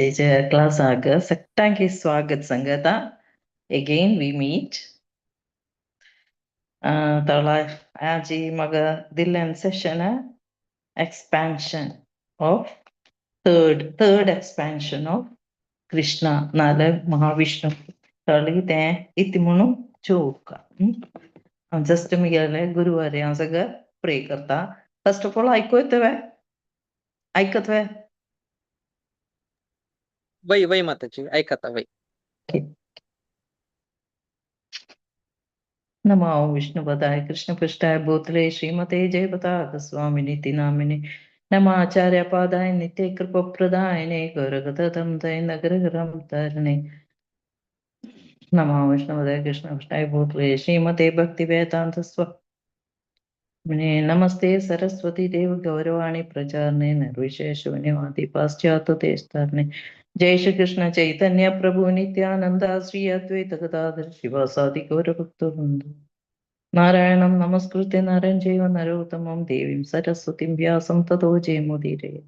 क्लासाक सगळ्यांक स्वागत सांगता. Again we meet. तळा आजी म्हाका दिल्लें session expansion of third expansion of Krishna नाल्यार महाविष्णू. तळी तें इति म्हणून चोवका. हांव जस्ट मुगेले गुरुवारी हांव सगळें प्रे करता. फर्स्ट ऑफ ऑल आयकूं वे आयकत वे? वय वय माताजी, ऐकता वय. नमो विष्णुपदाय कृष्णपृष्ठाय भूतले श्रीमते जयपताक स्वामिनिति नामिने नमाचार्य पादाय नित्य कृपप्रदायिने गौरगतम तय नगरगरम तारिणे. नमो विष्णुपदाय कृष्णपृष्ठाय भूतले श्रीमते भक्ति वेदांत स्वामिने. नमस्ते सरस्वती देव गौरवाणी प्रचारणे निर्विशेष शून्यवादी पाश्चात्य देशतारणे. जय श्री कृष्ण चैतन्य प्रभु नित्यानंद श्री अद्वैत गदाधर शिवासादि गौरभक्तवृंद. नारायणं नमस्कृत्य नरं चैव नरोत्तमं देवीं सरस्वतीं व्यासं ततो जयमुदीरये.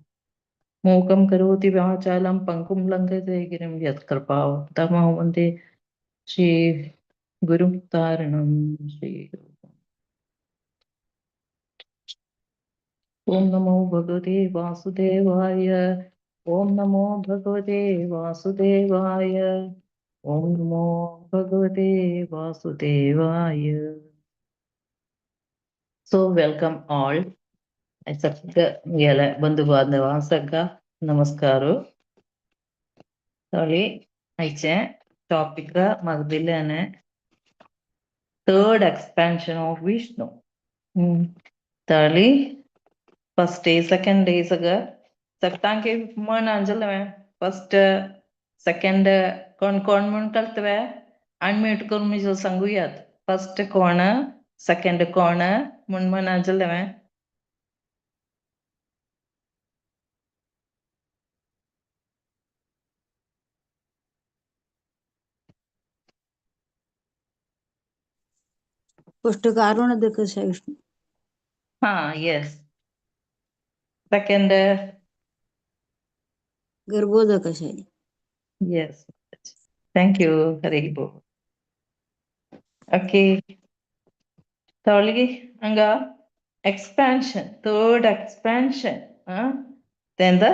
मूकं करोति वाचालं पङ्गुं लङ्घयते गिरिं यत्कृपातमहं वन्दे श्री गुरुं तारणं. श्री ओम नमो भगवते वासुदेवाय. ओम नमो भगवते वासुदेवाय. ओम नमो भगवते वासुदेवाय. So welcome all. सगळ्या बंधू बांधवा सगळं नमस्कार. तळी आयचे टॉपिक म्हाका दिल्लें थर्ड एक्सपेन्शन ऑफ विष्णू. तळी फर्स्ट डे सेकंड डे सगळं सगळ्यांके मन अंजलवे. फर्स्ट सेकंड कोण कोण म्हूण कळतवे? अनम्यूट करून मी सांगूयात फर्स्ट कोण सेकंड कोण म्हूण मन अंजलवे. फर्स्ट कारुणोदकशायी विष्णू. हा, yes. Second? Garbhodakashayi. Yes, thank you. Hari bol. Okay, तळी ಹಂಗ एक्सपेंशन, थर्ड एक्सपेंशन तेंदा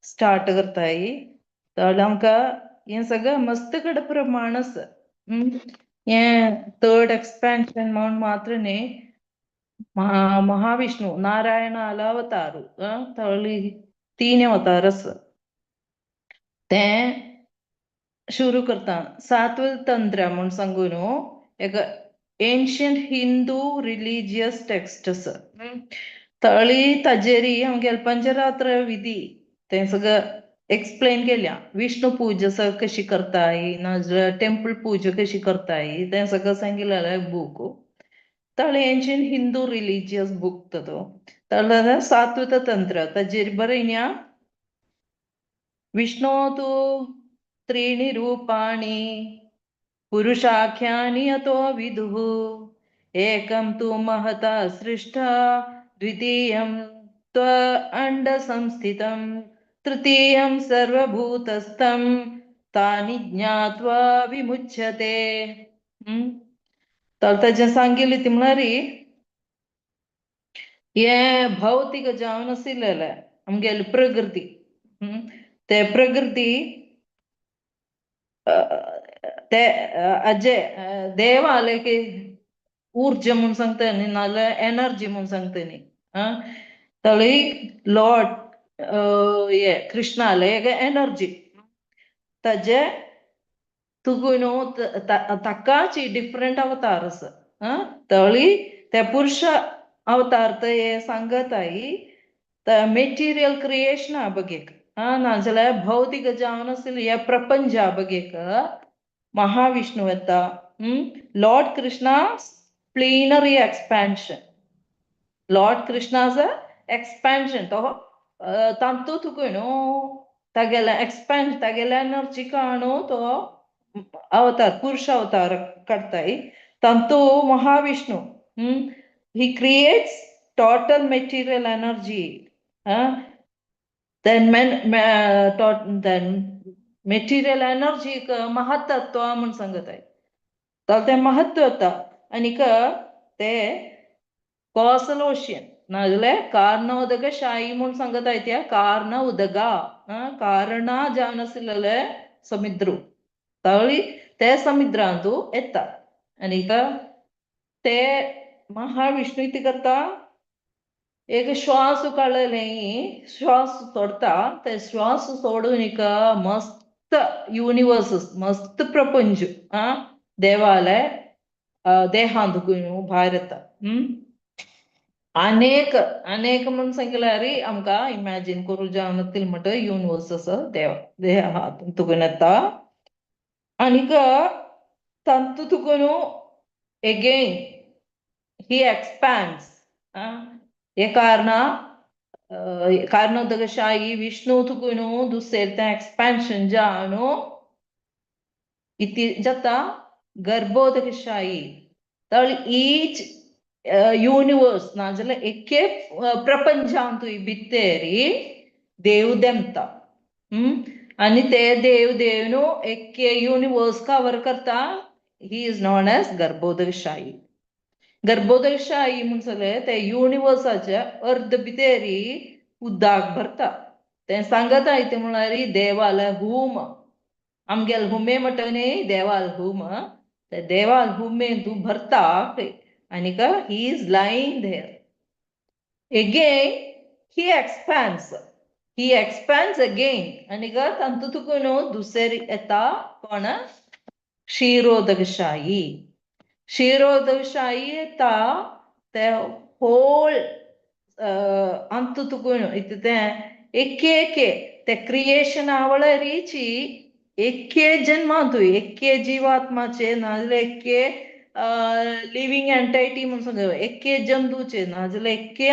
स्टार्ट करताय. तर आमकां हें सगळें मस्त कडेन प्रमाण आसा. हें थर्ड एक्सपेंशन म्हूण मात्र न्ही, महाविष्णू नारायण अवतार तळी तीन अवतार आसा. तें सुरू करता सात्व तंत्र म्हूण सांगू न्हू, एक एन्शियंट हिंदू रिलिजियस टेक्स्ट आसा. तळी ताजेरी आमगेले पंचरात्र विधी तें सगळं एक्सप्लेन केल्या. विष्णू पूजा सगळं कशी करताय नाजाल्यार टेम्पल पूजा कशी करताय तें सगळं सांगिल्लें बूक. तळी एन्शियंट हिंदू रिलिजियस बूक तो. तळ्ळें सात्वित तंत्र ताजेर बरयल्या विष्णो तु त्रीणि रूपाणि पुरुषाख्यानि यतो विदुः एकं तु महता सृष्टा द्वितीयं त्व अंडसंस्थितं तृतीयं सर्वभूतस्थं तानि ज्ञात्वा विमुच्यते. तर ताजें सांगिल्लें ती म्हळ्यार हें भौतीक जावन आशिल्लें आमगेली प्रकृती. ते प्रकृती ते अजे देवाले की ऊर्जा म्हूण सांगता न्ही नाजाल्यार एनर्जी म्हूण सांगता न्ही. तळी लॉर्ड हे कृष्णाले एक एनर्जी ताजे तुगू न्हू ताकाच डिफरंट अवतार आसा. तळी ते पुरुष अवतार ते हे सांगताय मेटिरियल क्रिएशना बगेक नाजाल्यार भौतीक जावन आशिल्ले ह्या प्रपंचा बगेक महाविष्णू येता. Lord Krishna plenary expansion, Lord Krishna's expansion तो तातूंत तुका न्हू तागेले एक्सपेन्ड तागेले एनर्जी काणू तो अवतार पुरुष अवतार काडताय. तातूंत Mahavishnu he creates total material energy. Then then material एनर्जीक महत्त्व म्हूण सांगताय. तर तें महत्व येता आनीक ते कॉसल ओशियन नाजाल्यार कारणोदक शाही म्हूण सांगताय. त्या कारण उदका कारणा जावन आशिल्ले समुद्र तळी ते समुद्रांतू येता. आनीक ते महाविष्णू कितें करता, एक श्वास काडले, श्वास सोडता. ते श्वास सोडून एक मस्त युनिवर्स, मस्त प्रपंच देवालय देहांत भायर येता. अनेक अनेक म्हूण सांगल्यार आमकां इमॅजीन करूं जावना म्हणटा युनिवर्स आसा देव देहांत तुकून येता. आनीक तांतू तुकून एगेन ही एक्सपॅन्ड्स. हे कारणा कारणोदकशाही विष्णू तुकून दुसरें तें एक्सपॅन्शन जावन इति जाता गर्भोदकशाही. तर ईच युनिवर्स नाजाल्यार एके प्रपंचांतू भित्तेरी देव देमता आनी ते देव देवनु एके युनिवर्स कवर करता. He is known as गर्भोदकशाही. गर्भोदकशाही म्हूण सांगलें ते युनिवर्साचे अर्द भितेरी उदक भरता. तें सांगता कितें म्हळ्यार देवाले हूम, आमगेले हुमे म्हणटा न्ही, देवाल हूम, ते देवाल हुमे तूं भरता आनीक he is lying there. Again he expands, he expands again. आनीक तांतू तुका न्हू दुसरे येता कोण, क्षीरोदकशाही. क्षीरोदकशाही येता ते होल अंतू तुका न्हू तें एके एके ते क्रिएशन आवळरीची एके जन्मांतू एके जीवात्माचे नाजाल्यार एके लिव्हिंग एंटायटी म्हूण सांग, एके जंतूचे नाजाल्यार एके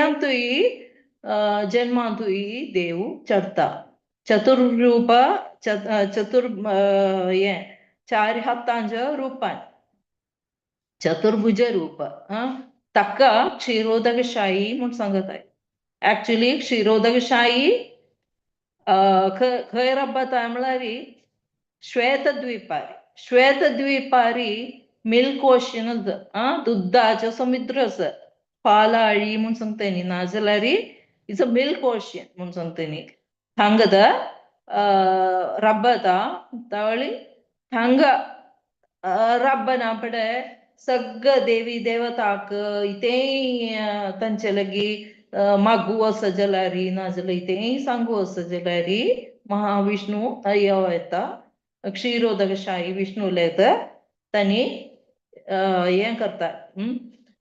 जन्मांतूय देव चडता. चतुर्रूप, चतुर हें चार हातांच्या रूपान चतुर्भुज रूप ताका क्षीरोदकशाही म्हूण सांगताय. ऍक्च्युली क्षीरोदकशाही खंय रब्बता म्हळ्यार श्वेतद्वीपारी. श्वेतद्वीपारी मिल्क ओशन, दुधाचो समुद्र आसा. पालाळी म्हूण सांगता न्ही, नाजाल्यार it's a milk ocean म्हूण सांगता न्ही. हांगा रब्बता तावळी हांगा रब्बना पडे सगळं देवी देवताक इतेंय तांचे लागीं मागू आसा जाल्यार नाजाल्यार इतेंय सांगू आसा जाल्यार महाविष्णू यो येता, क्षीरोदकशाही विष्णू येता. तांणी हें करता,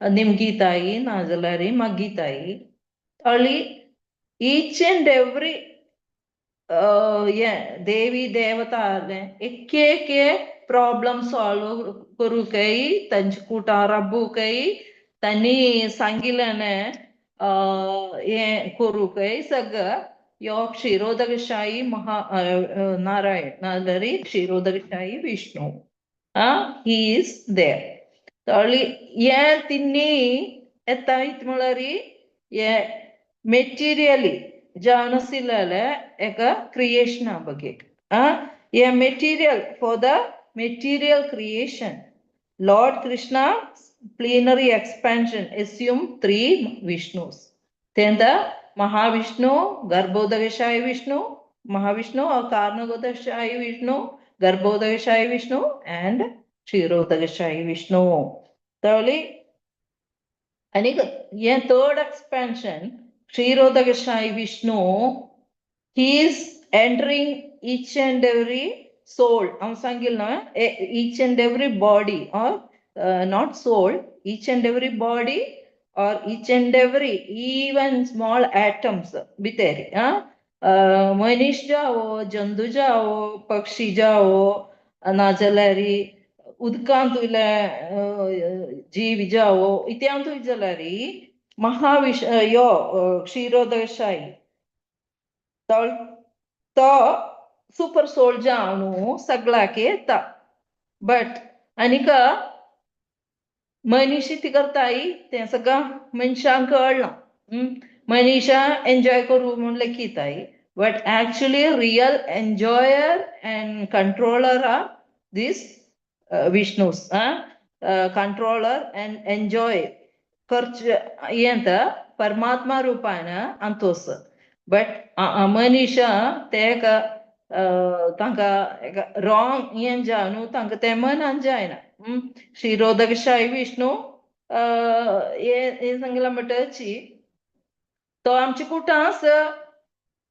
निमगीताई नाजाल्यार मागीताई. ताळी ईच अँड एवरी हें देवी देवता एके एके प्रॉब्लम सॉल्व करूंकय तांचे कुटां राबूंकय तांणी सांगिल्लें हें करूंकय सगळं यो क्षीरोदकशाही महा नारायण नाजाल्यार क्षीरोदकशाही विष्णू he is there. ताळी हें तिन्ही येता म्हळ्यार हे मेटिरियली जावन आशिल्लें एका क्रिएशना बगेक हे material for the material creation. Lord Krishna plenary expansion assume three Vishnus. Then the Mahavishnu, Garbhodakashayi Vishnu, Mahavishnu or Karanodakashayi Vishnu, Garbhodakashayi Vishnu and Kshirodakashayi Vishnu. Thirdly, and third expansion, Kshirodakashayi Vishnu, he is entering each and every soul. I'm saying each and every body or not soul, each and every body or each and every even small atoms भितर मनीस जावो, जंतू जावो, पक्षी जावो, नाजाल्यार उदकांतुले जीव जावो, इत्यांतूय जाल्यार महाविश यो क्षीरोदशाही तो सुपर सोल जावन सगळ्याक येता. बट आनीक मनीस कितें करताय तें सगळं मनशांक कळना. मनीशां एन्जॉय करूं म्हूण लेखिताय. But actually real enjoyer and controller are this Vishnus. Controller and enjoy करचे हें परमात्मा रुपान अंतोस. बट मनीश ते एक तांकां एक रॉंग हें जावन न्हू, तांकां तें मनान जायना. क्षीरोदकशाही विष्णू हें सांगलां म्हणटची तो आमचे कुटां आसा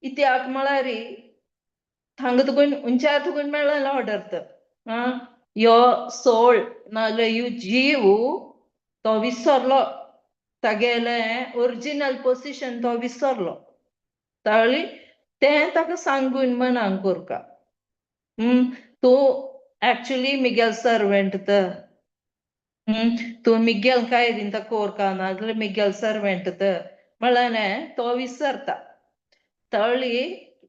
इत्याक म्हळ्यार थांगा तुका उंचार तुका मेळ्ळें ऑर्डर तर आं यो सोल नाजाल्यार यो जीव तो विसरलो, तागेलें ओरिजिनल पोजिशन तो विसरलो. ताळी तें ताका सांगून मनांक करका, तूं एक्चुली मिगेल सर्वेंट तर, तूं मिगेल काय दिता कोरका नाजाल्यार मिगेल सर्वेंट तर म्हळ्यार तो विसरता. तळी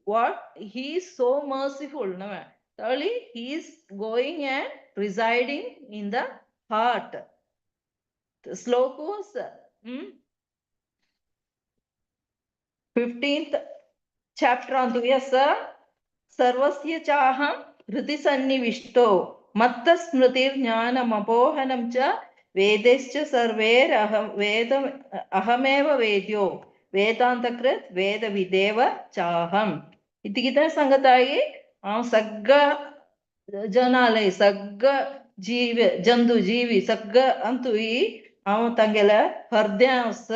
what he is so merciful न्हय, तळी he is going and residing in the heart. श्लोक 15th chapter अंतु यस सर्वस्य चाहं हृदि सन्निविष्टो मत्त स्मृतिर्ज्ञानमपोहनं च वेदैश्च सर्वैरहं वेद अहमेव वेद्यो वेदांतकृत वेदविदेव चाहं. इति कितें सांगता हांव सगळ्या जनालय सगळ्या जीव जंतू जीवी सगळ्या अंतुई हांव तांगेल्या हृदया आस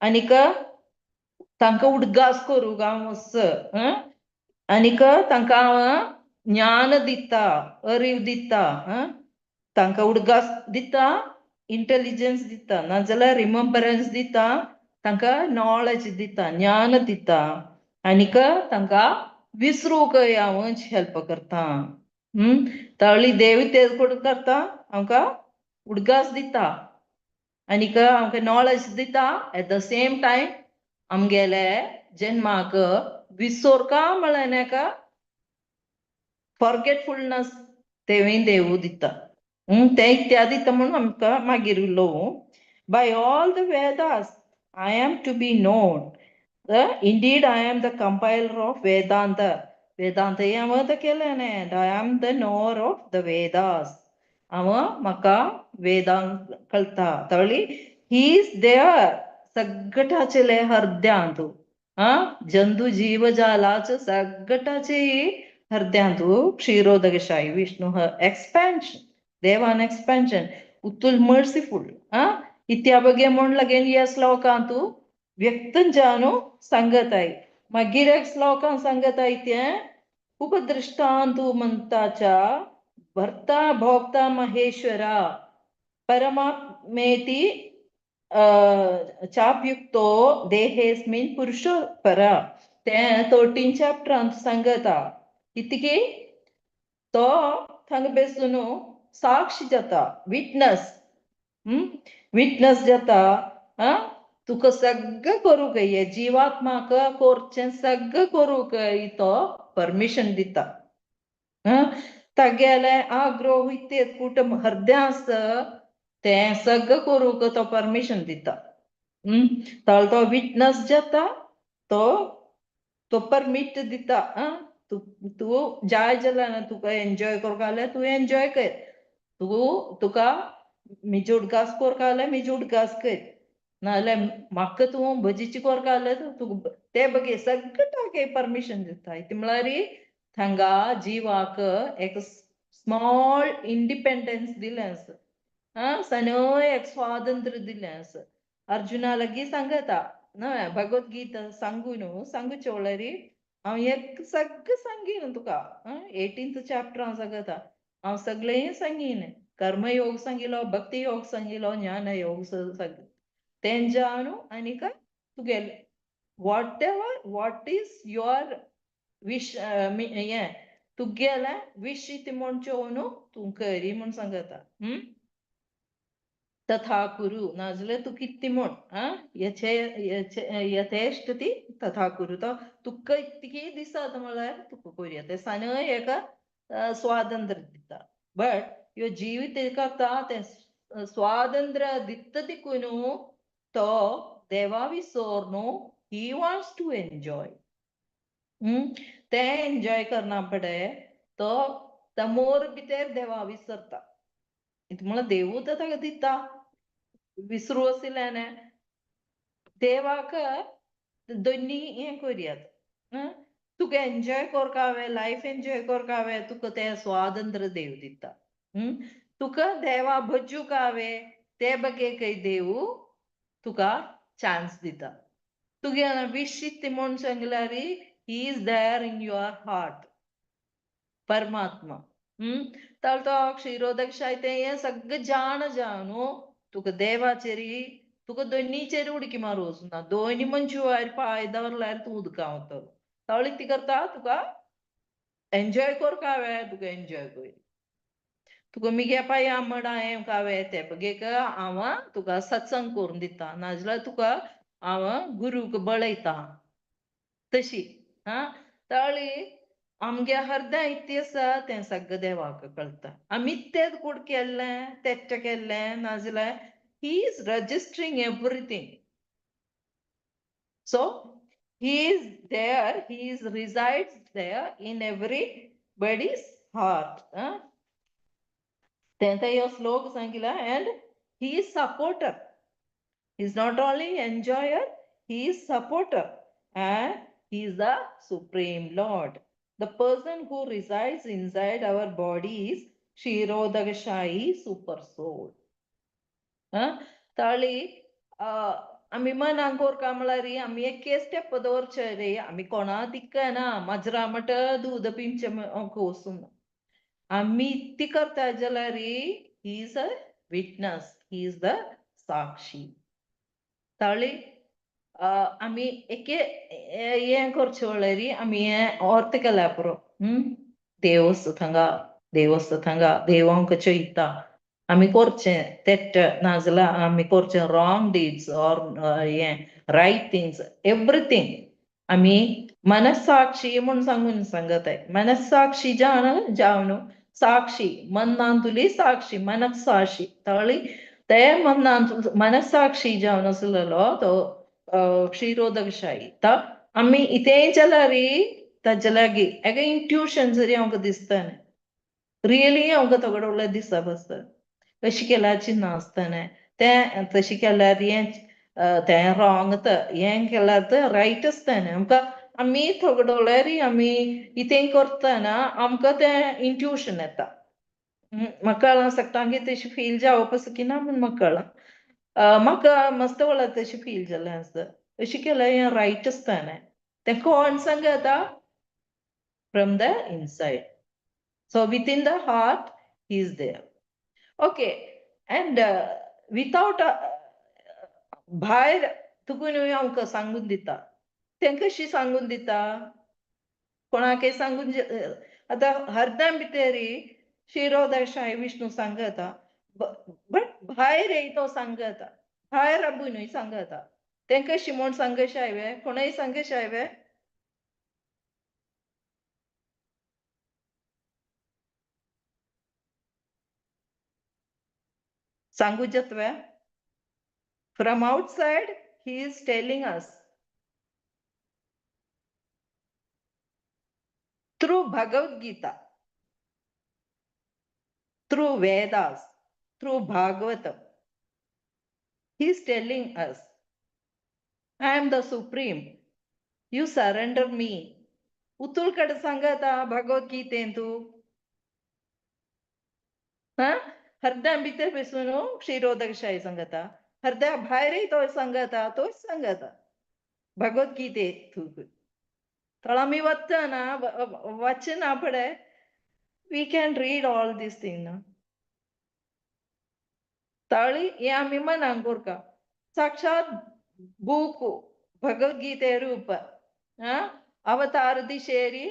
आनीक तांकां उडगास करूंक हांव आस आनीक तांकां हांव ज्ञान दिता, अरीव दिता, तांकां उडगास दिता, इंटेलिजन्स दिता, नाजाल्यार रिमेम्बरन्स दिता, तांकां नॉलेज दिता, ज्ञान दिता आनीक तांकां विसरूंक हांव हेल्प करता. तळी देव तेज कोण करता, आमकां उडगास दिता आनीक आमकां नॉलेज दिता. एट the same time आमगेले जन्माक विसोरका म्हळ्यार फॉरगेटफुलनेस तेवूय देव दिता. तें इत्या दिता म्हणून आमकां मागीर उलोवं. By all the Vedas I am to be known. Indeed I am the compiler of Vedanta. Vedanta हांव केलें and I am the knower of the Vedas. हांव म्हाका वेदांत कळटा. तळी he is there सगळ्याचेले हृदयांतु, आं जंतू जीवजालाच सगळ्याचे हृदयांतु क्षीरोदकशाही विष्णु एक्सपॅन्शन देवान एक्सपॅन्शन उतुल मर्सिफुल. आं इत्या बगे म्हूण लागेन ह्या श्लोकांतु व्यक्त जावन सांगताय. मागीर एक श्लोकान सांगताय तें उपदृष्टांतु म्हणताच्या भर्ता भोक्ता महेश्वरा परमात्मेति चाप्युक्तो देहेस्मिन् पुरुषो पर. तें 13 चॅप्टरांत सांगता इतकी तो थंग बेसून साक्षी जाता, विटनस, विटनस जाता. आं तुका सगळें करूंक हे जिवात्माक करचें सगळें करूंक तो परमिशन दिता. तागेलें आग्रो इत्तें कुटुंब हृदय आसा तें सगळें करूंक तो परमिशन दिता. ताल तो विटनस जाता, तो तो परमिट दिता. तूं तूं जाय जाल्यार तुका एन्जॉय करूंक जाल्यार तूं एन्जॉय कर, तूं तुका मिजे उडगास करपा जाल्यार मिजे उडगास कर, नाजाल्यार म्हाका तूं भजीची करपा जाल्यार तुका ते बगे सगळें ताका परमिशन दिता. ती म्हळ्यार थांगा जिवाक एक स्मॉल इंडिपेंडन्स दिलें आसा, आं सनय एक स्वातंत्र्य दिलें आसा. अर्जुना लागीं सांगता न्हय भगवत गीता सांगू न्हू सांगूचे वळरी हांव एक सगळें सांगीन तुका. 18th chapter हांव सांगता, हांव सगळें सांगीन, कर्मयोग सांगिलो, भक्ती योग सांगिलो, ज्ञान योग सांग तेंजान आनीक तुगेले whatever what is your wish हें तुगेलें विश इति म्हणचें न्हू तूं करी म्हूण सांगता. तथा कुरु नाजाल्यार तूं कितें म्हण आं यथेष्ट ती तथा कुरु. तो तुका इतकी दिसता म्हळ्यार तुका करुया तें सानय एका स्वातंत्र्य दिता. बट ह्यो जिवीत करता तें स्वातंत्र्य दिता दिकून तो देवा विसर न्हू, he wants to enjoy. तें एन्जॉय करना पडे तो मोर भितर देवा विसरता. म्हळ्यार देवूच ताका दिता, विसरू आशिल्ल्यान देवाक दोनी हें करयात. तुका एन्जॉय करका, लायफ एन्जॉय करका, तुका तें स्वातंत्र्य देव दिता. तुका देवा भजूक हांवे ते बगेकय देव तुका चान्स दिता. तुगे विश इत्ती म्हूण सांगल्यार he is there in your heart, परमात्मा. ताल तो क्षीरोदकशाय तें हें सगळें जाण जावन तुका देवाचेर तुका दोनीचेर उडकी मारू वचूना, दोनी मनशा पांय दवरल्यार तूं उदकां वतलो. तावळी ती करता तुका एन्जॉय करका वे, तुका एन्जॉय कर. तुका मिगे पांय आमडा हें कावे ते बगेक हांव तुका सत्संग करून दिता, नाजाल्यार तुका हांव गुरूक बळयता तशी. हा ताळी आमगे हरदां इत्ती आसा तें सगळें देवाक कळटा. आमी तें कूड केल्लें तेट्ट केल्लें नाजाल्यार he is registering everything. So he is there, he is resides there in everybody's heart. तें ह्यो श्लोक सांगिला. And he is supporter, he is not only enjoyer, he is supporter and he is the supreme lord. The person who resides inside our body is Kshirodakashayi super soul. ताळी आमी मनाक कोरका म्हळ्यार आमी एक step दवरचे रे, आमी कोणा दिक्कना माजरा मट दूद पिंचे वचून आमी ती करता जाल्यार he is a witness, he is the Sakshi. ताळी आमी एके हें करचें म्हळ्यार आमी हें अर्थ केल्यार पुरो. देव आसा थांगा, देव आसा थांगा, देव आमकां चोयता. आमी करचें तेट्ट नाजाल्यार आमी करचें रॉंग डीड्स ऑर हें रायट थिंग्स एवरीथींग आमी मनसाक्षी म्हूण सांगून सांगताय. मनसाक्षी जाण जावन साक्षी मनांतुली साक्षी मनसाक्षी ताळी ते मनांत मनसाक्षी जावन आसलेलो तो क्षीरोदकशाही. तर आमी इतें जाल्यार ताजे लागीं एका इंट्युशन जरी आमकां दिसता रियली आमकां थोडे व्हडलें दिसप आसता अशें केल्यार चिन्ह आसतना तें तशें केल्यार हें तें रॉंग हें केल्यार तें रायट आसतना आमकां आमी थोडे आमी इतें करतना आमकां तें इंट्युशन येता. म्हाका कळां शकता की तशें फील जावप आसा की ना म्हूण म्हाका कळ्ळां. म्हाका मस्त व्हडलें तशें फील जालें आसता अशें केल्यार हें रायट आसतना तें कोण सांगता from the inside. So within the heart he is there. Okay, and without भायर तुका न्हय आमकां सांगून दिता. तें कशी सांगून दिता कोणाकय सांगून आतां हरदां भितर क्षीरोदशाय विष्णू सांगता, बट भायर तो सांगता, भायर आबू न्हय सांगता. तें कशी म्हूण सांगशाय वे, कोणय सांगशाय वे? सांगू जातवे? From outside he is telling us through Bhagavad Gita, through Vedas, through Bhagavatam. He is telling us, I am the Supreme. You surrender me. उतुल कडे सांगता भगवत गीतेंतु. हा हरद्या भितर बसून क्षीरोदकशाही सांगता, हरद्या भायरय तो सांगता, तोच सांगता भगवत गीते. थोडा आमी वचना वचना पडे we can read all these things. ताळी हे आमी मनाक कोरका साक्षात बूक भगवद्गीते रूप अवतार दिशेरी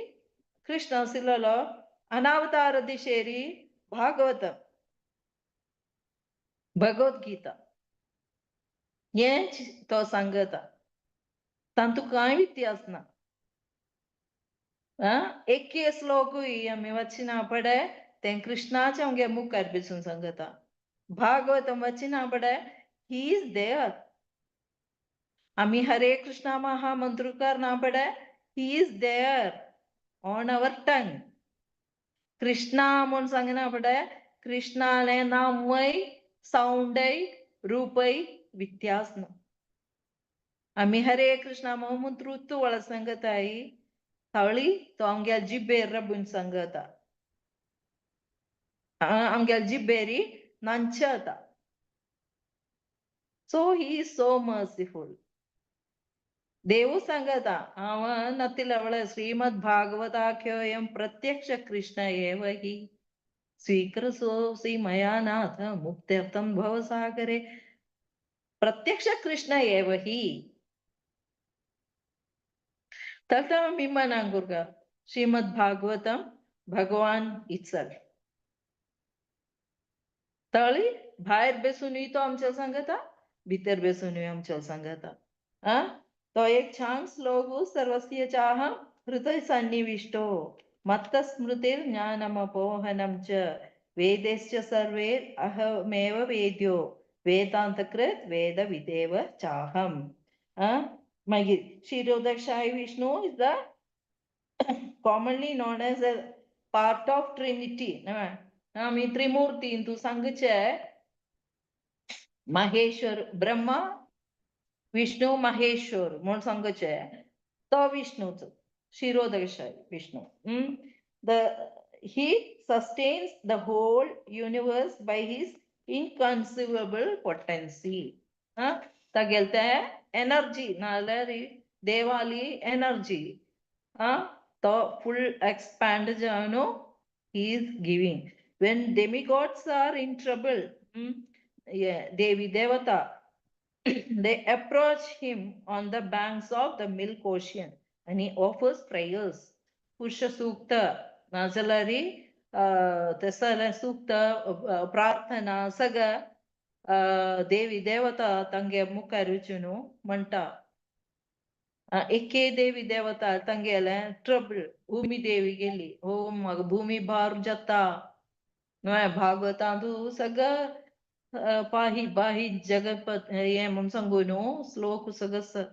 कृष्ण आशिल्लो, अनावतार दिशेरी भागवत भगवद्गीता हें तो सांगता. तातूंत कांय व्यत्यास ना. एक श्लोकूय आमी वचना पडे तें कृष्णाच्या आमगे मुखार बसून सांगता. भागवतम वचना पडे he is there. आमी हरे कृष्णा महामंत्र करना पडे He is there on our tongue. Krishna म्हूण सांगना फुडें कृष्णालें नामय सावंडय रूपय व्यत्यास ना. आमी हरे कृष्णा म्हणून तृप्त वळ सांगताय, थळी तो आमगे जिब्बेर रबून सांगता, आमगे जिब्बेरी नांचता. So he is so merciful. देव सांगता हांव नतिलवळ श्रीमद भागवताख्योयं प्रत्यक्ष कृष्ण एव हि स्वीकृतोऽसि मया नाथ मुक्त्यर्थं भवसागरे. प्रत्यक्ष कृष्ण एव हि. तथा मिमनांगुर्ग श्रीमद भागवतम भगवान इटसेल्फ. तळी भायर बेसूनय तो आमच्या सांगता, भितर बेसूनय आमच्या सांगता. आ तो एक छान श्लोक, सर्वस्य चाहं हृदय सन्निविष्टो मत्त स्मृतिर ज्ञानमपोहनं च वेदैश्च सर्वे अहमेव वेद्यो वेदांतकृत वेद विदेव चाहम. मागीर Kshirodakashayi Vishnu is the commonly known as a part of Trinity. आमी त्रिमूर्ती तूं सांगचे, महेश्वर ब्रह्मा विष्णू महेश्वर म्हूण सांगचे, तो विष्णूचो Kshirodakshayi Vishnu. The he sustains the whole universe by his inconceivable potency. तागेले ते एनर्जी नाजाल्यार देवाली एनर्जी तो फुल एक्सपांड जावन he is giving. When demigods are in trouble, yeah, Devi Devata, they approach him on the banks of the milk ocean and he offers prayers. Purusha Sukta, नाजाल्यार तेसले सूक्त प्रार्थना सगळं देवी देवता तांगे मुखार वचून म्हणटा. एके देवी देवता तांगेले ट्रबल, भूमी देवी गेली, हो म्हाका भूमी भार जाता न्हय. भागवतांतू सगळं पाही बाही जगपत हें म्हूण सांगू न्हू श्लोक सगळं.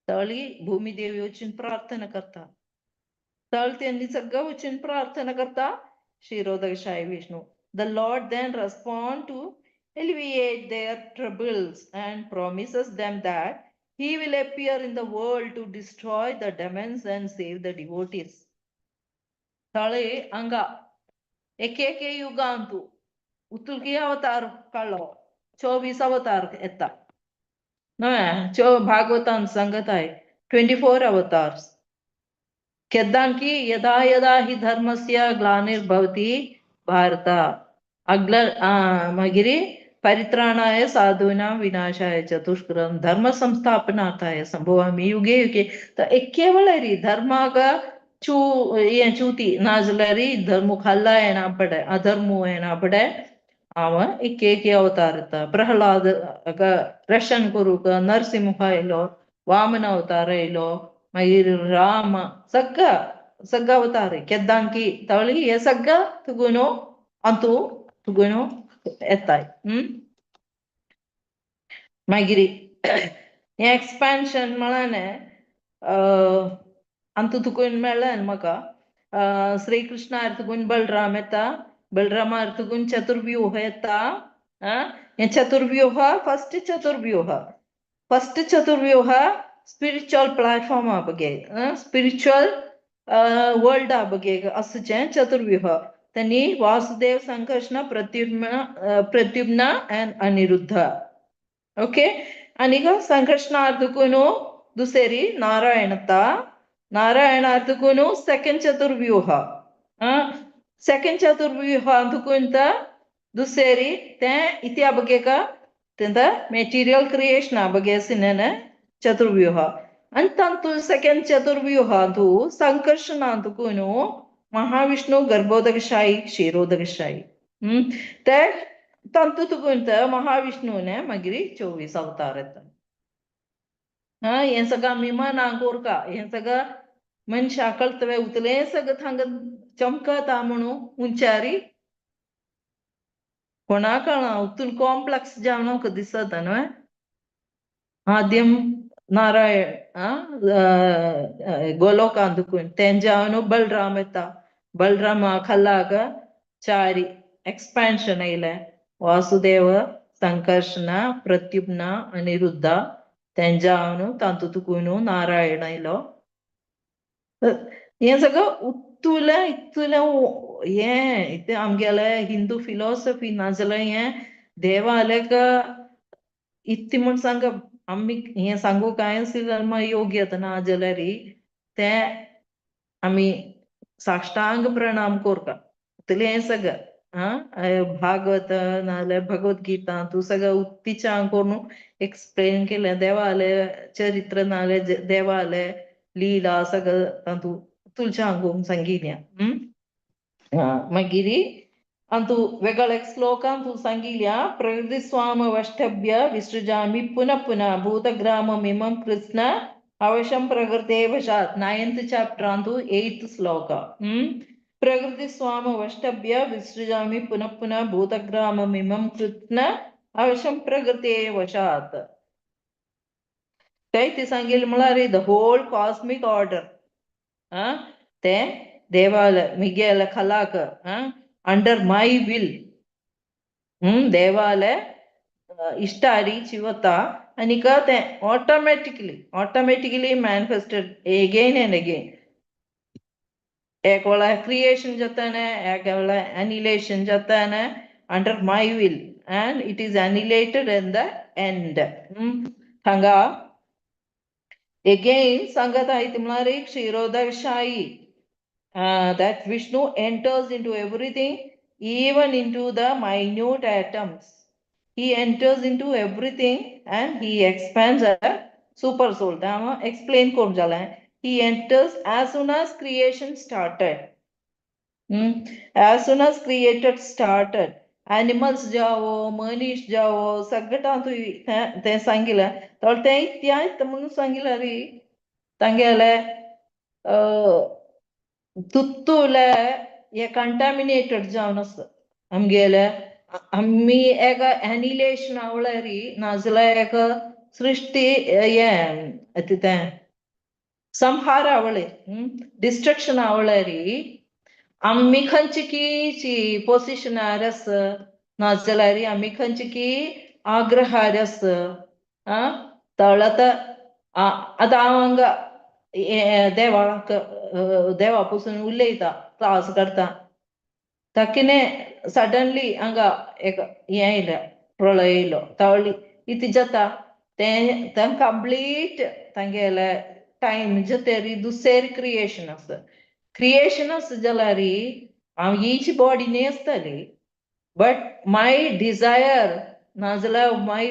तळी भूमी देवी वचून प्रार्थना करता, तळ त्यांनी सगळं वचून प्रार्थना करता Kshirodakshayi Vishnu. The Lord then respond to alleviate their troubles and promises them that he will appear in the world to destroy the demons and save the devotees. ತಳಿ ಅಂಗ ಏಕೇಕೆ ಯುಗ ಅಂತು ಉತ್ತುಲ್ಕಿ ಅವತಾರ ಕಳ್ಳೋ 24 अवतार येता न्हय. चो भागवतान सांगताय 24 अवतार्स केद्दांकी यदा यदा हि धर्मस्य ग्लानिर्भवति भारत अग्ल मागीर परित्राणाय साधूनां विनाशाय च दुष्कृतं धर्म संस्थापनार्थाय संभवामि युगे युगे. तर एके वेळार धर्माक चू हें चुती नाजाल्यार धर्म खाला येना पडे, अधर्म येना पडे, हांव एक एक अवतार येता. प्रहलाद रक्षण करूंक नरसिंह येयलो, वामन अवतार येयलो, मागीर राम, सगळं सगळं अवतार केद्दांकी तळी हे सगळं तुगुनो अंतू तुगुनो येताय. मागीर हें एक्सपान्शन म्हळ्यार अंतू तुकून मेळ्ळें म्हाका. श्रीकृष्ण तुकून बलराम येता, बलरामा तुकून चतुर्व्यूह येता. हें चतुर्व्यूह फर्स्ट चतुर्व्यूह, फर्स्ट चतुर्व्यूह स्पिरिच्युअल प्लॅटफॉर्म बघे, स्पिरिच्युअल वर्ल्ड बघे असचें चतुर्व्यूह. त्यांनी वासुदेव, संकर्षण, प्रद्युम्न, प्रद्युम्न अँड अनिरुद्ध. ओके, आणि संकर्षणार्थकून दुसरी नारायणता, नारायणार्थकून सेकंड चतुर्व्यूह, सेकंड चतुर्व्यूह अंतकून दुसरी ते इत्या बघे का तेंत मेटीरियल क्रिएशन बघे सिनेने चतुर्व्यूह. आणि ತಂತು ಸೆಕೆಂಡ್ ಚತುರ್ವ್ಯೂಹ ಅಂತೂ ಸಂಕರ್ಷಣ ಅಂತಕೂನು ಮಹಾವಿಷ್ಣು गर्भोदकशायी क्षीरोदकशायी. ते तंतु तुकून महाविष्णूने मागीर 24 अवतार येता. हा हें सगळं आमी मनाक उरका, हें सगळं मनशाक कळतवे उतलें सगळं थांग चमकता म्हणून उंचारी कोणा कळना उतून कॉम्प्लेक्स जावन दिसता न्हय. आद्यम नारायण आं गोलोकांत दुकून तेंजावन बलराम येता. बलरामा खालाक चारी एक्सपान्शन आयलें, वासुदेव, संकर्षण, प्रत्युम्न, अनिरुद्ध. तेंजावन तातूंत तुकून नारायण आयलो. हें सगळं उत्तुलें इतलें हें इतें आमगेलें हिंदू फिलॉसॉफी नाजाल्यार हें देवालेक इत्ती म्हूण सांग आमी हें सांगू कांय आसलें योग्यता ना जाल्यार तें आमी साष्टांग प्रणाम करता इतलें हें सगळें. आं, भागवत नाजाल्यार भगवद्गीता तूं सगळें उत्तीच्या करून एक्सप्लेन केलें. देवाले चरित्र नाजाल्यार देवाले लीला सगळें तातूंत तुलच्या करून सांगिल्लें. मागीर अंतु वेगळे श्लोकांत तूं सांगिल्या, प्रकृती स्वाम वष्टभ्य विसृजामि पुनः पुनः भूतग्राममिमं कृष्ण अवशं प्रकृते वशात्. 9th chapter अंतु 8th ಶ್ಲೋಕ. ಪ್ರಕೃತಿ ಸ್ವಾಮ ವಷ್ಟಭ್ಯ ವಿಸೃಜಾಮಿ ಪುನಃ ಪುನಃ ಭೂತಗ್ರಾಮಮಿಮಂ ಕೃಷ್ಣ ಅವಶಂ ಪ್ರಕೃತೆ ವಶಾತ್. ते सांगितलं म्हळ्यार the whole cosmic order ते देवाले मिगेले खलाक अंडर my will देवाले इश्टारी चिवता आनीक ते automatically manifested again and again. एक वेळा क्रिएशन जाताना, एक वेळा अनिलेशन जाताना under my will, and it is annihilated in the end. हांगा again सांगत आहे म्हळ्यार Kshirodakshayi, that Vishnu enters into everything, even into the minute atoms. He enters into everything and he expands a super soul. हांव explain करूंक जालें. He enters as soon as creation started. As soon as created started. Animals जावो, मनीस जावो, सगळें तातूंत तें सांगिलें. तर तें इत्याय म्हणून सांगिलें री तांगेले तुत्तुले हे कंटामिनेटेड जावन आसा आमगेले. आमी एक एनिलेशन आवळ्यारी नाजाल्यार एक सृश्टी हें तें संहार आवळे, डिस्ट्रक्शन आवळ्यारी आमी खंयची की पोजिशनार आसा, नाजाल्यार आमी खंयची की आग्रहार आसा. आं, तळ आतां आतां हांव हांगा देवाक देवा पसून उलयता, क्लास करता, ताकिने सडनली हांगा एक हें येयलें, प्रळय येयलो. तळी इतें जाता तें तें कंप्लीट तांगेले टायम जातरी दुसरी क्रिएशन आसा. क्रिएशन आसा जाल्यार हांव हीच बॉडी न्ही आसतली, बट my Dzire नाजाल्यार my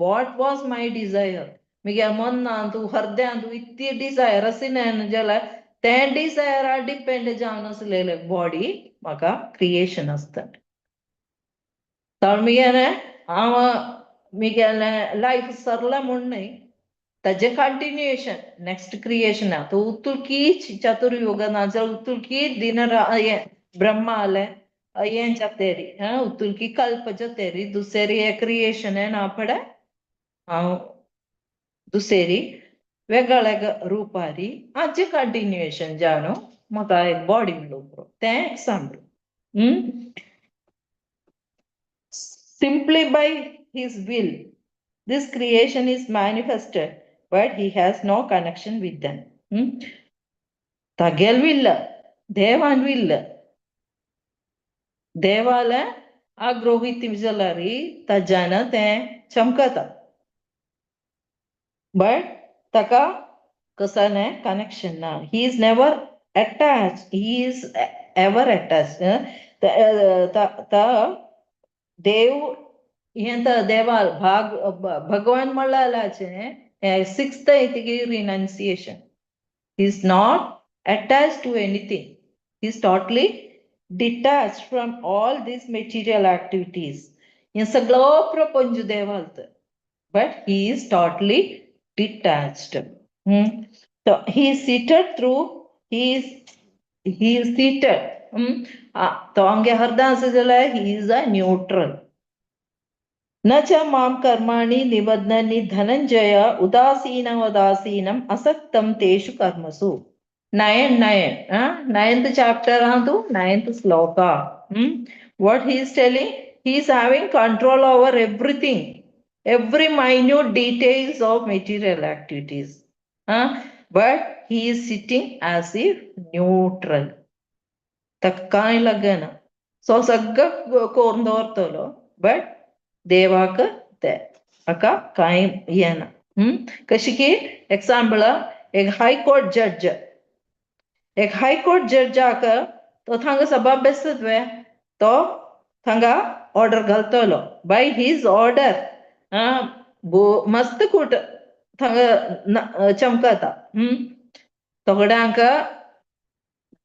what was my desire, मुगे मनांत हृदयांत इतली डिजायर आशिल्लें जाल्यार तें डिजायरार डिपेंड जावन आसलेले बॉडी म्हाका क्रिएशन आसता. तर मुगेलें हांव मुगेलें लायफ सरलें म्हूण न्हय, ताजें कंटिन्युएशन नेक्स्ट क्रिएशन. आतां उतुलकी चतुर्युग नाजाल्यार उतुलकी दिन हें ब्रह्मा आलें हें जातेरी उतुलकी कल्प जातेरी दुसरी क्रिएशन ना पडे हांव दुसरी वेगळ्या रुपारी हाजें कंटिन्युएशन जावन म्हाका एक बॉडी मेळूंक पुरो. तें example. Simply by his will this creation is manifested, but he has no connection with them. तागेल will, देवान will, देवाले आग्रोहित जाल्यार ताज्यान तें चमकता, बट ताका कसलें कनेक्शन ना. He is never attached, he is ever attached. देव हें तर देवा भाग भगवान म्हणलाचे sixth इतिगी renunciation. He is not attached to anything. He is totally detached from all these material activities. हें सगळो प्रपंच देवालत, but he is totally detached. So he is seated through, he is seated. तो आमगे हरदास जाल्यार he is a neutral. न च मां कर्माणि निबध्नन्ति धनञ्जय उदासीनवदासीनम् असक्तं तेषु कर्मसु. 9 9, ninth chapter to ninth sloka. What he is telling? He is having control over everything, every minute details of material activities. But he is sitting as if neutral. ताका कांय लागना, so सगळं करून दवरतलो, बट देवाक ते हाका कांय येना. कशी की एक्झाम्पल, एक हायकोर्ट जज, एक हायकोर्ट जजाक तो थांगा सभा बेसत वे, तो थांगा ऑर्डर घालतलो. बाय his order मस्त कूट थांगा चमकता. थोड्यांक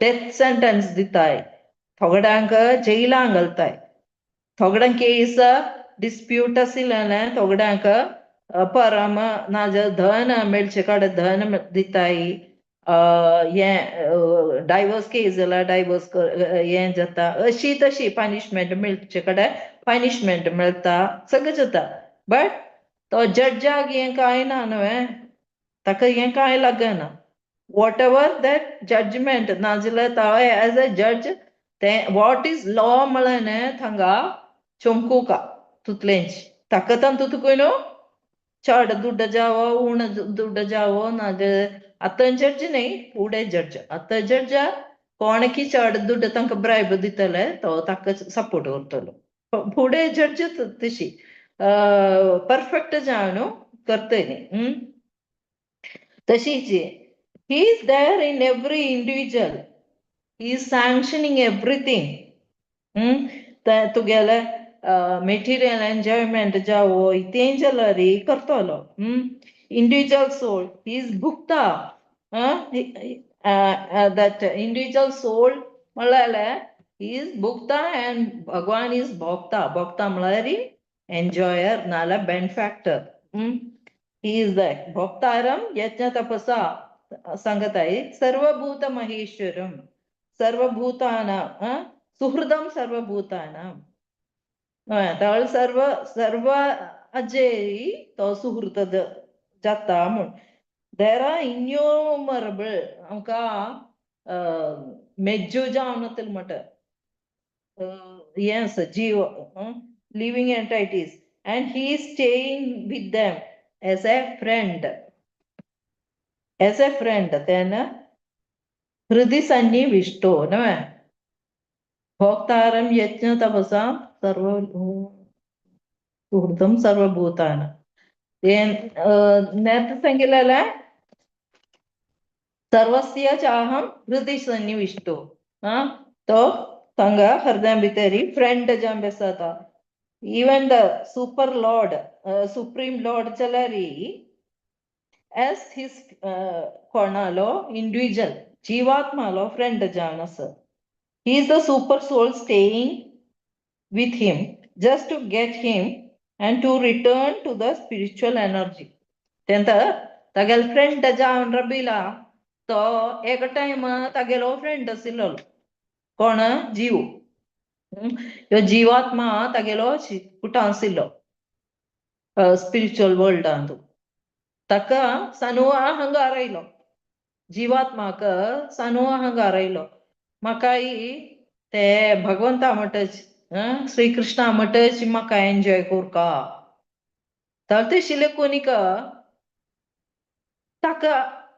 डेथ सेंटेन्स दिताय, थोड्यांक जैलां घालताय, थोड्यांक केस डिस्प्यूट आशिल्ल्यान थोड्यांक परम नाजाल्यार धन मेळचे कडेन धन दिताय. हें डायवर्स केस जाल्यार डायवर्स हें जाता, अशी तशी पनिशमेंट मेळचे कडेन पनिशमेंट मेळटा, सगळें जाता. बट तो जज्जाक हें कांय ना न्हय, ताका हें कांय लागना. What ever that judgement नाजाल्यार तो एज अ जज तें what is law म्हळ्यार न्हय थांगा चमकुका तुतलेंच ताका तातूंत तुका न्हू चड दुड्ड जावो उण दुड्ड जावो. नाजाल्यार आतां जज न्हय, फुडें जज, आतां जज कोणकी चड दुड्ड तांकां ब्रायब दितले तो ताका सपोर्ट करतलो. फुडें जज तशी परफेक्ट जावन न्हू करतली. तशीच he is there in every individual, he is sanctioning everything. तुगेले मेटिरियल एन्जॉयमेंट जावो तें जाल्यार करतलो. इंडिविज्युअल सोल he is भुक्ता. That individual soul म्हळ्यार he is भुक्ता अँड भगवान is भोक्ता. भोक्ता म्हळ्यार एन्जॉयर नाल्यार बेनफॅक्टर. He is the भोक्तारम यज्ञ तपसा सांगताय. सर्वभूत महेश्वरम सर्वभूतानां सुहृदम सर्वभूतानां, तळ सर्व सर्व अजय तो सुहृद जाता म्हूण. There are इन्यूमरेबल आमकां मेज्जो जावन म्हणटा हें आसा जीव, living entities, and he is staying with them as a friend, as a friend. तेन्ना हृदय सन्निविष्टो न्हय भोक्तारं यज्ञ तपसां सर्व सुहृदम सर्वभूतानां. നേരത്തെ सांगितलें सर्वस्य चाहं हृदय सन्निविष्टो. हा, तो थांगा हृदया भितरी फ्रेंड जावन बेसता. Even the super lord, supreme lord जाल्यार as his कोणालो इंडिविज्युअल जीवात्मालो फ्रेंड जावन आसा. He is the super soul staying with him just to get him and to return to the spiritual energy. तेंत तागेलो फ्रेंड जावन रबिला. तो एक time तागेलो friend आशिल्लो कोण जीव. ह्यो जीवात्मा तागेलो कुठं आशिल्लो स्पिरिच्युअल वर्ल्डांत. ताका सानू अहंकार आयलो, जीवात्माक सानू अहंकार आयलो, म्हाकाय ते भगवंता म्हणटच, श्रीकृष्णा म्हणटच म्हाका एन्जॉय करका. तर तशिल्ले कोनिका ताका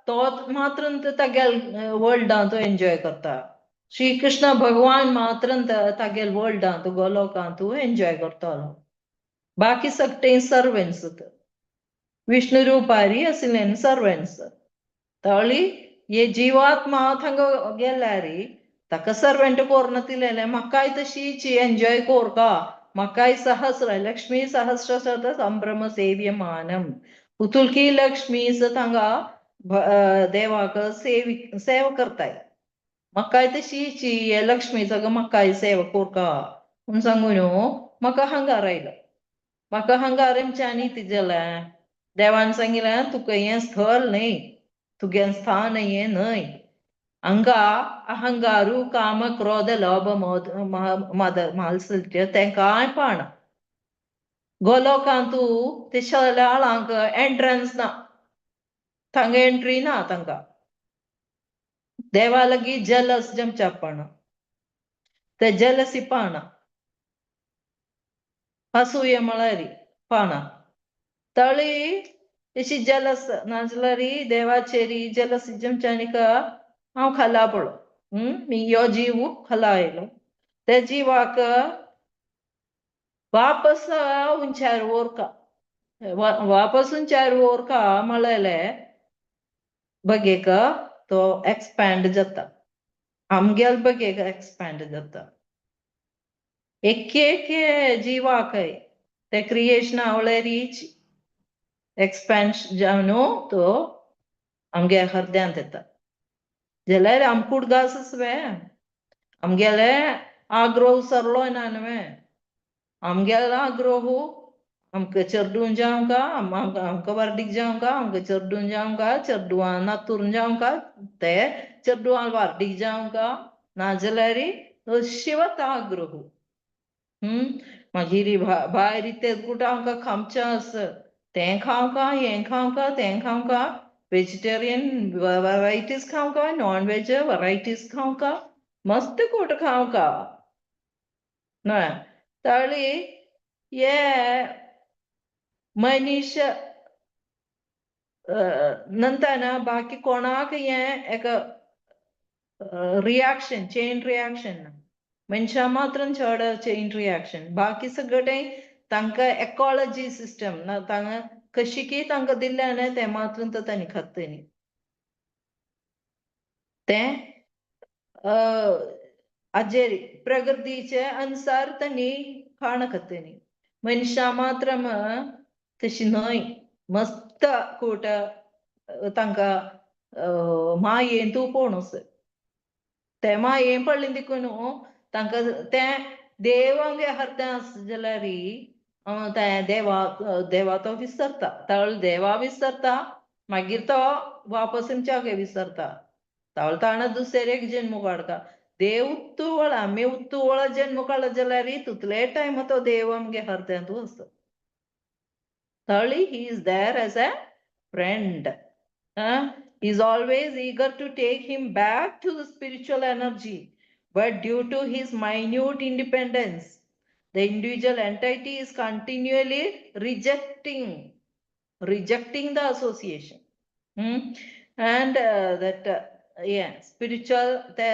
तो मात्र तागेल वर्ल्डांत एन्जॉय करता, श्रीकृष्ण भगवान मात्र तागेल वर्ल्डांत गोलोकांत एन्जॉय करतालो, बाकी सगळे सर्वंट्स विष्णु रूपारी आशिल्ले सर्वंट्स. तळी हे जीवात्मा थांगा गेल्यार ताका सर्वंट कोरना दिलेले, म्हाकाय तशीच एन्जॉय कोरका, म्हाकाय सहस्र लक्ष्मी सहस्र शत संभ्रम सेव्यमानम उतुलकी लक्ष्मी थांगा देवाक सेवी सेवा करताय, म्हाकाय तशीच लक्ष्मी सगळं म्हाकाय सेवा कोरका म्हूण सांगून म्हाका हंगार आयलो. म्हाका हंगार आमच्यानी ती जालें. देवान सांगिल्लें तुका हें स्थल न्हय, तुगें स्थान हें न्हय, हांगा अहंगारू काम क्रोध लोभ मोद मद मात्सर्य तें कांय पाना. गोलोकांतू ते शलाळांक एंट्रन्स ना, थांगा एंट्री ना तांकां. देवा लागीं जलस जमच्यापण, ते जलसी पाना, असूय म्हळ्यार पाना तळी अशी जलस नाजाल्यार देवाचेरी जलस जमच्यानिका हांव खाला पडलो, मी यो जीव खाला आयलो. त्या जिवाक वापस उंचार व्हरका, वापस उंचार व्हरका म्हळेले बगेक तो एक्सपॅन्ड जाता, आमगेल बगेक एक्सपॅन्ड जाता. एक एक जिवाकय ते क्रिएशन आवळेरीच एक्सपॅन्ड जावन तो आमगे हृदयांत येता. जाल्यार आमकां उडगासच वे आमगेले आग्रोह सरलो ना न्हय, आमगेलो आग्रोह आमकां चेडून जावंका, आमकां वार्डीक जावंका, आमकां चेडून जावंका, चेडवां नातूर जावंका, ते चेडवां वार्डीक जावंका, नाजाल्यार अशी वता आग्रोह. मागीर भायर तें कुठं आमकां खामचें आस, तें खावंका, हें खावंका, तें खावंका, वेजिटेरियन वरायटीज खावंका, नॉन वेज वरायटीज खावंका, मस्त कूट खावंका न्हय. तळी हे मनीश नंतर बाकी कोणाक हें एक रिॲक्शन, चेन रिॲक्शन ना. मनशां मात्र चड चेन रिॲक्शन, बाकी सगळें तांकां एकॉलॉजी सिस्टम ना, तांकां कशी की तांकां दिल्लें न्हय तें मात्र तर तांणी खातली तें हाजेर प्रकृतीचे अनुसार तांणी खाणां खातली. मनशां मात्र तशी न्हय, मस्त कूट तांकां मायेन तूं पळोवन ते मायेन पडलें देखून तांकां तें देव आमगे हरतें आसा जाल्यार तें देवा देवा तो विसरता, तावळ देवा विसरता, मागीर तो वापस आमच्यागे विसरता. तावळ ताणें दुसरे एक जन्म काडटा. देव उत्तुवळ आमी उत्तुवळ जन्म काडलो जाल्यार तितले टायम तो देव आमगे हरत्यांतू आसता. तळी he is there as a friend. He is always eager to take him back to the spiritual energy, but due to his minute independence, the individual entity is continually rejecting the association. And that yeah, spiritual the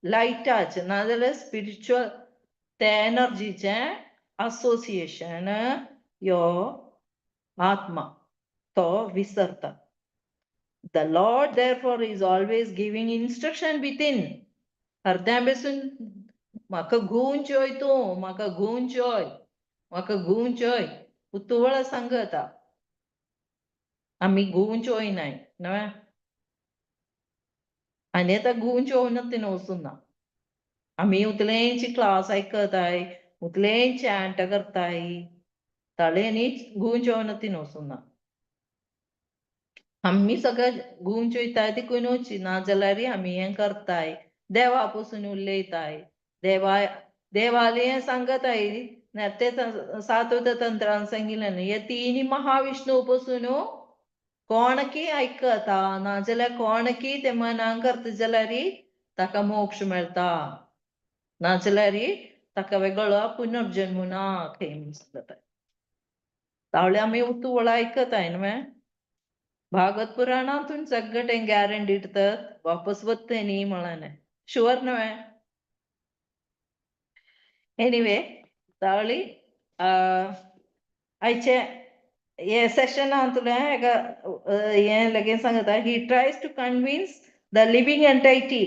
light touch, another spiritual the energy association, your atma, to visarta. The Lord therefore is always giving instruction within. अर्द्या बेसून म्हाका घुवन चोय तूं, म्हाका घुवन चोय, म्हाका घुवन चोय, उतुवळ सांगता. आमी घुवन चोय नाय न्हय, आनी आतां घुवन चोवना तिणें वचून ना. आमी उतलेंची क्लास आयकताय, उतलें चॅन्ट करताय, ताळे न्ही घुवन चोवना तिणें वचून ना. आमी सगळे घुवन चोयताय देखून ना जाल्यार आमी हें करताय, देवा पसून उलयताय, देवा देवाले हें सांगताय. ते सात्वत तंत्रान सांगिल्लें न्हय, हे तिनी महाविष्णू पसून कोणकी आयकता नाजाल्यार कोणकी ते मनान करता जाल्यार ताका मोक्ष मेळटा, नाजाल्यार ताका वेगळो पुनर्जन्म ना खंय म्हूण सांगता. तावळे आमी उतुवळ आयकताय न्हय, भागवत पुराणांतून सगळें गॅरंटी दितात वापस वतले न्ही म्हळ्यार शुअर न्हय. एनिवे तावळी आयचे हे सेशनान तुला एका हें लगेच सांगता. He tries to convince the living entity,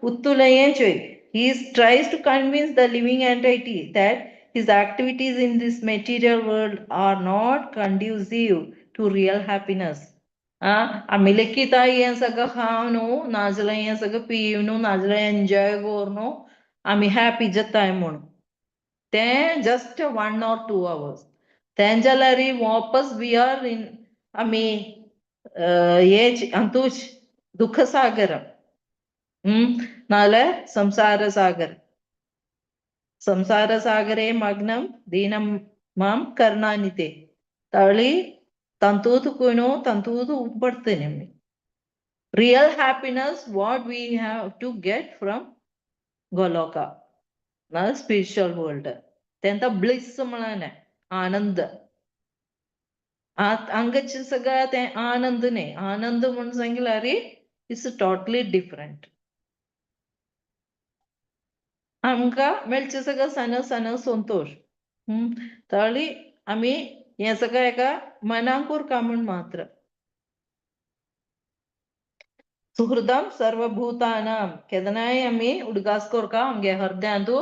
उत्तुलें हें चोय, he tries to convince the living entity that his activities in this material world are not conducive to real happiness. आमी लेगीत हें सगळें खावन न्हू, नाजाल्यार हें सगळें पिवन न्हू, नाजाल्यार एन्जॉय करून न्हू आमी हॅपी जाताय म्हूण, तें जस्ट 1 or 2 hours. तें जाल्यार वापस we are in आमी हे अंतूच दुःख सागर, नाजाल्यार संसार सागर, संसार सागरे मग्नं दीनं माम करुणानिधे. ताळी तांतूत कोण तांतूत उपडतने आमी. Real happiness what we have to get from Goloka, spiritual world. तेंता bliss म्हळ्यार आनंद. हांगाचे सगळं ते आनंद न्ही. आनंद म्हूण सांगल्यार it's totally different. आमकां मेळचे सगळं सान सान संतोश. ताळी आमी हें सगळें एका मनाक उरका म्हूण मात्र. सुहृदम सर्वभूतानां केदनाय आमी उडगास कोरका आमगे हृदयांतु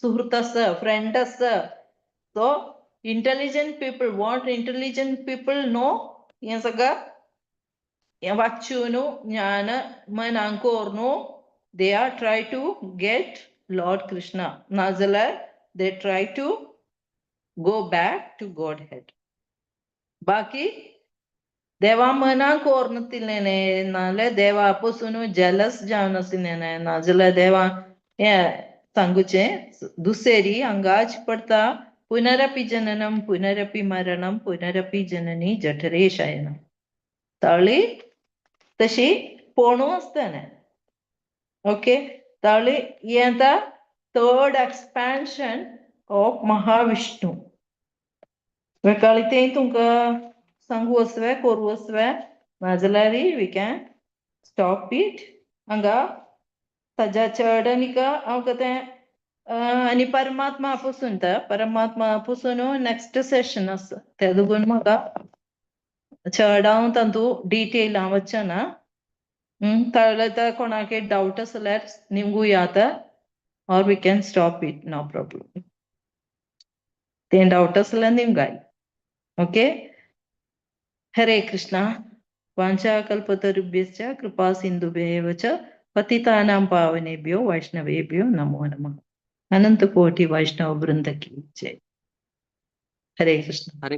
सुहृत आसा, फ्रेंड आसा. So intelligent people, what intelligent people know, हें सगळं हें वाचून ज्ञान मनाक कोरनु they are try to get Lord Krishna. नाजाल्यार they try to go back to Godhead. बाकी देवा मनाक कोरनतिल्लेने नाजाल्यार देवा पसून जेलस जावन आशिल्लें, नाजाल्यार देवा हें सांगुचें दुसरी हांगाच पडता पुनरपि जननम पुनरपि मरणम पुनरपि जननी जठरे शयनम. ताळी तशी पोणू आसताने. ओके, ताळी हें आतां थर्ड एक्सपान्शन ऑफ महाविष्णू. वेकाळी तें तुमकां सांगू वसवे करू वसवे, नाजाल्यार we can stop it. हांगा ताज्या चड आनीक हांव तें आनी परमात्मा पसून तर परमात्मा पसून नेक्स्ट सेशन आसा ते दोगून म्हाका चड हांव तातूंत डिटेल हांव वचना. तर कोणाक डावट आसल्यार निमगुया आतां or we can stop it, no problem. ते डावट आसल्यार निमगाय. ओके, हरे कृष्णा. वाञ्छाकल्पतरुभ्यश्च कृपा सिन्धुभ्येव च पतितानां पावनेभ्यो वैष्णवेभ्यो नमो नमः. अनंत कोटि वैष्णव वृंद की जय. हरे कृष्ण. हरे.